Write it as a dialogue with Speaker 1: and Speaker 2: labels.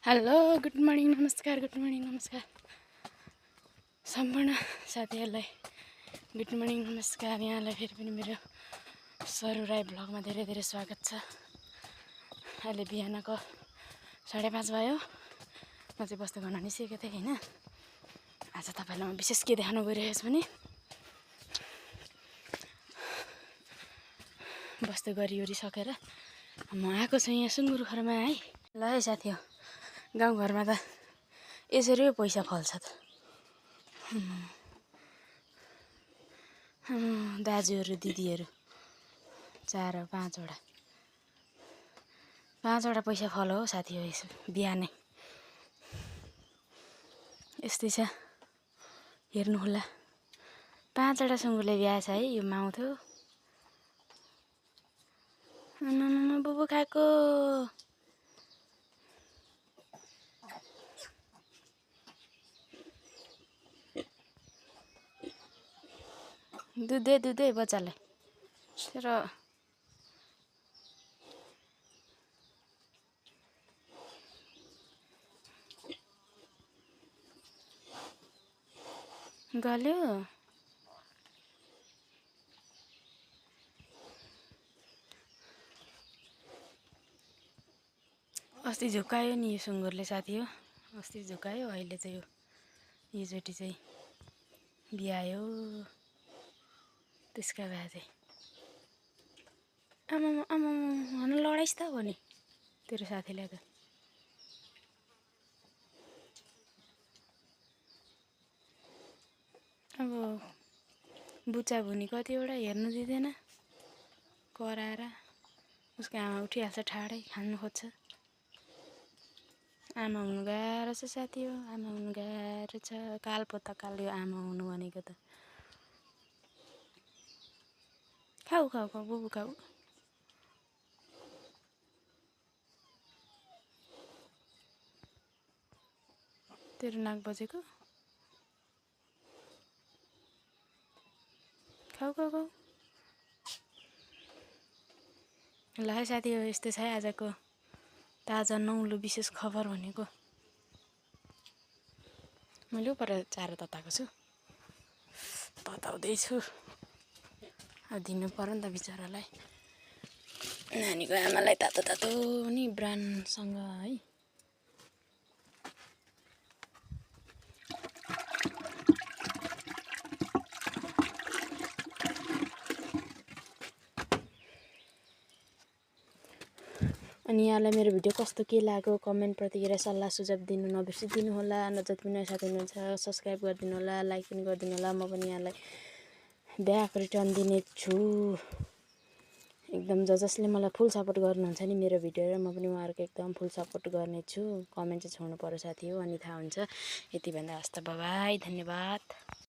Speaker 1: Hello good morning नमस्कार सम्पूर्ण साथीहरूलाई गुड मर्निङ नमस्कार। यहाँलाई फेरि पनि मेरो सरू राई ब्लगमा धेरै धेरै स्वागत छ। अहिले बिहानको 5:30 भयो। म चाहिँ बस्दै गर्न निस्केको थिएँ होइन। आज तपाईँलाई म विशेष के देखाउन गइरहेको छु भने बस्दै गरिओरि सकेर म आएको छु यहाँ सुँगुर घरमा है। ल है साथी हो, गाउँघरमा त यसरी पैसा फल्छ त। दाजुहरू दिदीहरू 4-5वटा पैसा फल हो साथी हो। यसो बिहानै यस्तै छ, हेर्नुहोला 5वटा सुँगुरले ब्याएछ है। यो माउथ्यो आमामा बुबु खाएको। दुधै बच्चालाई तर गल्यो। अस्ति झुकायो नि यो सुँगुरले साथी हो, अस्ति झुकायो। अहिले चाहिँ योचोटि चाहिँ बिहायो। त्यसका भए चाहिँ आमामा भन लडाइस् त भने तेरो साथीलाई त। अब बुच्चा भुनी कतिवटा हेर्नु दिँदैन, कराएर उसको आमा उठिहाल्छ, ठाडै खानु खोज्छ। आमा हुनु गाह्रो छ साथी हो, आमा हुनु गाह्रो छ। काल यो आमा हुनु भनेको त। खाऊ बुबु खाऊ। तेरो नाक बजेको, खाऊ। ल है साथी हो, यस्तै छ है आजको ताजा नौलो विशेष खबर भनेको। मैले पर चारो तताएको छु, तताउँदैछु। अब दिनु पर्यो नि त बिचरालाई, नानीको आमालाई तातो नि ब्रान्डसँग है। अनि यहाँलाई मेरो भिडियो कस्तो के लाग्यो कमेन्ट प्रतिक्रिया सल्लाह सुझाव दिनु नबिर्सिदिनु होला। जति पनि साथी हुनुहुन्छ सब्सक्राइब गरिदिनु होला, लाइक पनि गरिदिनु होला। म पनि यहाँलाई ब्याक रिटर्न दिनेछु। एकदम जसले मलाई फुल सपोर्ट गर्नुहुन्छ नि मेरो भिडियो र म पनि उहाँहरूको एकदम फुल सपोर्ट गर्नेछु। कमेन्ट चाहिँ छोड्नु पर्यो साथी हो, अनि थाहा हुन्छ। यति भन्दा हस्त बाई, धन्यवाद।